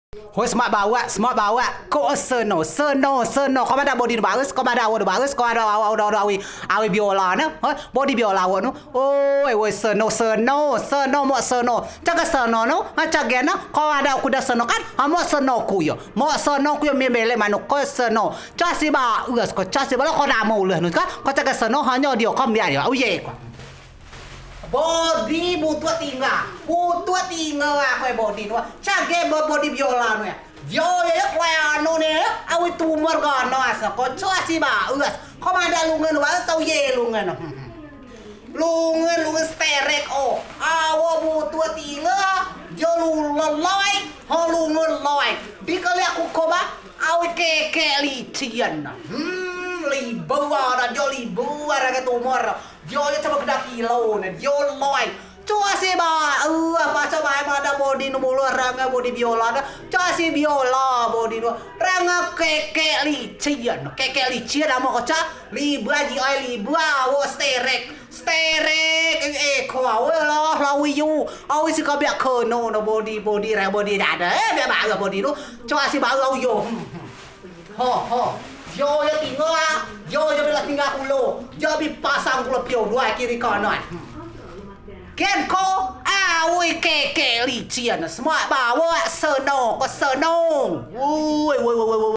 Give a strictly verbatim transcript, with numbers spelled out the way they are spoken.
Hoi, semak bawak, semak bawak. Ko seno, seno, seno. Ko madeak bodi nu baes, ko madeak awok nu baes, ko madeak awok, awok, awok, awok, awei, awei biola ne. Hoi, bodi biola awok nu. Oi, woi, seno, seno, seno, mok seno. Coa gen seno nu, ha, coa gen ne. Ko madeak uku da seno kan? Ha, mok seno ku yo. Mok seno ku yo, mie belek manuk ko seno. Coa si baes ko, coa si baes ko namo uleak nu kan? Ko coa gen seno, ha, nyo dio ko mbiak dio. Uye ko. Bodi butuak tinga, butuak tinga aku e bodi nu. Coa gen bo-, bodi biola nu ya. Yo, yo, yo, kuai anu ne, yo. Awei tumor ganas ko, coa si baes. Ko madeak lungen baes, tau ye lungen. Lungen, lungen sterek o. Awok butuak tinga, yo lu lelai, ho lungen lai. Di keliak ku ko ba, awei kekek lician. Hmm, libua da, yo libua da ke tumor. Dio yo coa ba kedau kilo ne, dio loi. Coa si baes, eh, apa coa bae madeak bodi nu bulu rang bodi biola ne. Coa si biola bodi nu. Rang kekek lician, kekek lician amen ko coa. Libua ji ai libua, awok sterek. Sterek, eh, ko awei lah, lah awei yo. Awei si ko biak keno ne bodi, bodi rang bodi dade. Eh, biak baes bodi nu. Coa si baes awei yo. Hmm, hmm. Ho, ho. Dio yo tinga, dio yo bela tinga kulo. Dio bi pasang kulo pio duai kiri kanan. Ken ko, awei kekek lician. Semak bawak seno, ko seno. Woi, woi, woi, woi, woi.